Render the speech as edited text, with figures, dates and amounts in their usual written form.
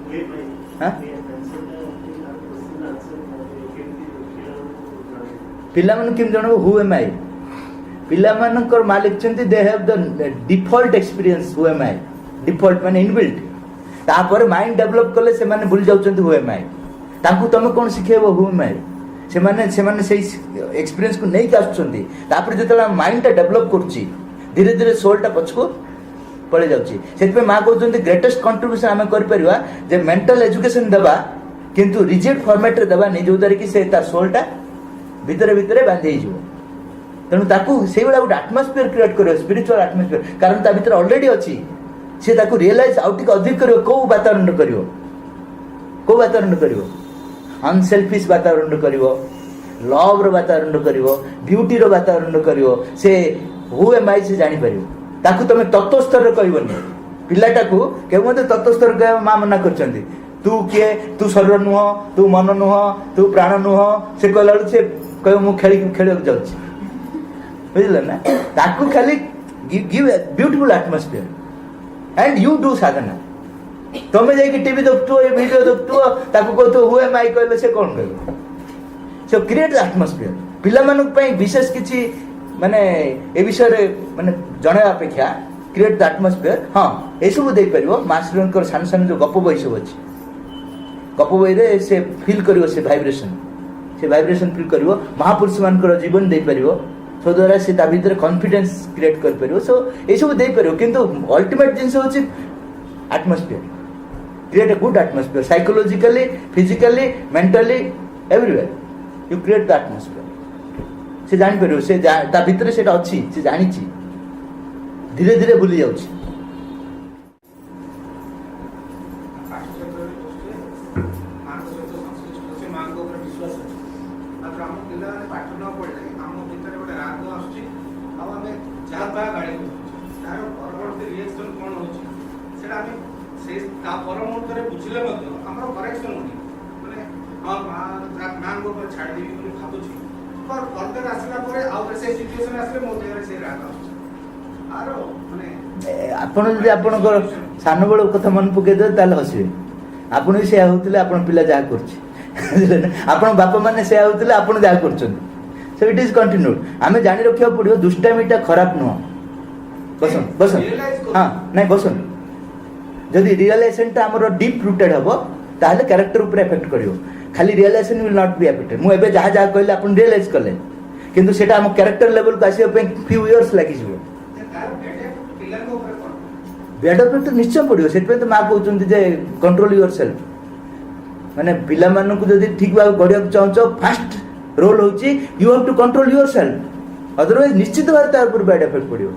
ହୁଏ ପାଇଁ। ହଁ? ଆନ୍ସରଟା, କ୍ୱେଶ୍ଚିନ୍ ଆନ୍ସର କେମିତି ପିଲାମାନଙ୍କୁ ଜଣାଇବେ? ପିଲାମାନଙ୍କୁ କେମିତି ଜଣାଇବ ହୁ ଏମ୍ I? ପିଲାମାନଙ୍କର ମା ଲେଖିଛନ୍ତି, they have the default experience, who am I. Default ମାନେ ଇନବିଲ୍ଟ। ତାପରେ ମାଇଣ୍ଡ ଡେଭଲପ୍ କଲେ ସେମାନେ ଭୁଲି ଯାଉଛନ୍ତି ହୁ ଏମ୍ I. ତାଙ୍କୁ ତମେ କ'ଣ ଶିଖେଇବ ହୁ ଏମ୍ I? ସେମାନେ ସେଇ ଏକ୍ସପିରିଏନ୍ସକୁ ନେଇକି ଆସୁଛନ୍ତି। ତାପରେ ଯେତେବେଳେ ଆମ ମାଇଣ୍ଡଟା ଡେଭଲପ୍ କରୁଛି, ଧୀରେ ଧୀରେ ସୋଲ୍ଟା ପଛକୁ ପଳେଇ ଯାଉଛି। ସେଥିପାଇଁ ମା କହୁଛନ୍ତି, ଗ୍ରେଟେଷ୍ଟ କଣ୍ଟ୍ରିବ୍ୟୁସନ୍ ଆମେ କରିପାରିବା ଯେ ମେଣ୍ଟାଲ ଏଜୁକେସନ୍ ଦେବା, କିନ୍ତୁ ରିଜିଡ୍ ଫର୍ମାଟ୍ରେ ଦେବାନି, ଯୋଉଦ୍ୱାରା କି ସେ ତା ସୋଲ୍ଟା ଭିତରେ ଭିତରେ ବାନ୍ଧି ହେଇଯିବ। ତେଣୁ ତାକୁ ସେଇଭଳିଆ ଗୋଟେ ଆଟମସ୍ଫିୟର କ୍ରିଏଟ୍ କରିବ, ସ୍ପିରିଚୁଆଲ ଆଟମସ୍ଫିୟର। କାରଣ ତା ଭିତରେ ଅଲରେଡି ଅଛି, ସେ ତାକୁ ରିଏଲାଇଜ୍ ଆଉ ଟିକେ ଅଧିକ କରିବ। କୋଉ ବାତାବରଣରେ କରିବ? କୋଉ ବାତାବରଣରେ କରିବ? ଅନସେଲଫିସ୍ ବାତାବରଣରେ କରିବ, ଲଭ୍ର ବାତାବରଣରେ କରିବ, ବ୍ୟୁଟିର ବାତାବରଣରେ କରିବ। ସେ ହୁ ଏମ୍ I ସେ ଜାଣିପାରିବ। ତାକୁ ତମେ ତତ୍ତ୍ୱ ସ୍ତରରେ କହିବନି। ପିଲାଟାକୁ କେବେ ମଧ୍ୟ ତତ୍ତ୍ୱ ସ୍ତରରେ କହିବା ମା ମନା କରିଛନ୍ତି। ତୁ କିଏ? ତୁ ଶରୀର ନୁହଁ, ତୁ ମନ ନୁହଁ, ତୁ ପ୍ରାଣ ନୁହଁ, ସେ କହିଲା ବେଳକୁ ସେ କହିବ, ମୁଁ ଖେଳିକି ଖେଳିବାକୁ ଯାଉଛି। ବୁଝିଲେ ନା? ତାକୁ ଖାଲି give beautiful atmosphere and you do ସାଧନା। ତମେ ଯାଇକି ଟିଭି ଦେଖୁଥିବ, ଏ ଭିଡ଼ିଓ ଦେଖୁଥିବ, ତାକୁ କହୁଥିବ ହୁ ଏମ୍ I କହିଲେ ସେ କ'ଣ କହିବ? ସେ କ୍ରିଏଟ୍ ଆଟମସ୍ଫିୟର। ପିଲାମାନଙ୍କ ପାଇଁ ବିଶେଷ କିଛି ମାନେ ଏ ବିଷୟରେ ମାନେ ଜଣାଇବା ଅପେକ୍ଷା କ୍ରିଏଟ୍ ଦ ଆଟମସ୍ଫିୟର। ହଁ, ଏସବୁ ଦେଇପାରିବ। ମାଷ୍ଟରଙ୍କର ସାନ ସାନ ଯେଉଁ ଗପ ବହି ସବୁ ଅଛି, ଗପ ବହିରେ ସେ ଫିଲ୍ କରିବ, ସେ ଭାଇବ୍ରେସନ୍ ଫିଲ୍ କରିବ। ମହାପୁରୁଷମାନଙ୍କର ଜୀବନ ଦେଇପାରିବ, ଦ୍ୱାରା ସେ ତା ଭିତରେ କନଫିଡେନ୍ସ କ୍ରିଏଟ୍ କରିପାରିବ। ସୋ ଏସବୁ ଦେଇପାରିବ, କିନ୍ତୁ ଅଲ୍ଟିମେଟ୍ ଜିନିଷ ହେଉଛି atmosphere. Create a good atmosphere, psychologically, physically, mentally, everywhere you create the atmosphere. ସେ ଜାଣିପାରିବ, ସେ ତା ଭିତରେ ସେଇଟା ଅଛି, ସେ ଜାଣିଛି, ଧୀରେ ଧୀରେ ଭୁଲି ଯାଉଛି। ପାଠ୍ୟଚକ୍ରରେ ବସୁଛେ, ମାଙ୍କ ସହିତ ସଂଶ୍ଳିଷ୍ଟ, ସେ ମାଙ୍କ ଉପରେ ବିଶ୍ୱାସ ଅଛି। ମାତ୍ର ଆମ ପିଲାମାନେ ପାଠ ନ ପଢ଼ିଲେ ଆମ ଭିତରେ ଗୋଟେ ରାଗ ଆସୁଛି ଆଉ ଆମେ ଯାହା ତାହା ଗାଳି କରୁଛୁ। ତାର ପରବର୍ତ୍ତୀ ରିଏକ୍ସନ୍ କ'ଣ ହେଉଛି, ସେଇଟା ଆମେ ସେ ତା ପର ମୁହୂର୍ତ୍ତରେ ବୁଝିଲେ ମଧ୍ୟ ଆମର କରେକ୍ସନ୍ ହଉନି। ମାନେ ହଁ, ମା ମାଙ୍କ ଉପରେ ଛାଡ଼ିଦେବି ବୋଲି ଭାବୁଛି, ଫର୍ଦର ଆସିଲା ପରେ ଆଉ ଥରେ ସେଇ ସିଚୁଏସନ୍ ଆସିଲେ ମୋ ଦେହରେ ସେଇ ରାଗ ଆସୁଛି। ଆର ମାନେ ଆପଣ ଯଦି ଆପଣଙ୍କର ସାନବେଳ କଥା ମନେ ପକେଇଦେବେ, ତାହେଲେ ହସିବେ। ଆପଣ ବି ସେୟା ହଉଥିଲେ, ଆପଣ ପିଲା ଯାହା କରୁଛି। ବୁଝିଲେ ନା? ଆପଣ ବାପା ମାନେ ସେୟା ହଉଥିଲେ, ଆପଣ ଯାହା କରୁଛନ୍ତି। So it is continued. ଆମେ ଜାଣି ରଖିବାକୁ ପଡ଼ିବ, ଦୁଷ୍ଟାମିଟା ଖରାପ ନୁହଁ। ବସନ୍ତୁ, ବସନ୍ତୁ। ହଁ, ନାଇଁ, ବସନ୍ତୁ। ଯଦି ରିଅଲାଇଜେସନଟା ଆମର ଡିପ୍ ରୁଟେଡ୍ ହବ, ତାହେଲେ କ୍ୟାରେକ୍ଟର ଉପରେ ଏଫେକ୍ଟ କରିବ। ଖାଲି realization will not be affected. ମୁଁ ଏବେ ଯାହା ଯାହା କହିଲେ, ଆପଣ ରିଅଲାଇଜ୍ କଲେ, କିନ୍ତୁ ସେଇଟା ଆମ କ୍ୟାରେକ୍ଟର ଲେଭେଲକୁ ଆସିବା ପାଇଁ ଫ୍ୟୁ ଇୟର୍ସ ଲାଗିଯିବ। ତାର ପିଲାଙ୍କ ଉପରେ କ'ଣ ବ୍ୟାଡ୍ ଏଫେକ୍ଟ ନିଶ୍ଚୟ ପଡ଼ିବ। ସେଥିପାଇଁ ତ ମା କହୁଛନ୍ତି ଯେ କଣ୍ଟ୍ରୋଲ your self. ମାନେ ପିଲାମାନଙ୍କୁ ଯଦି ଠିକ୍ ଭାବେ ଗଢ଼ିବାକୁ ଚାହୁଁଛ, ଫାଷ୍ଟ ରୋଲ୍ ହେଉଛି you have to control yourself, otherwise ନିଶ୍ଚିତ ଭାବେ ତା ଉପରେ ବ୍ୟାଡ୍ ଏଫେକ୍ଟ ପଡ଼ିବ।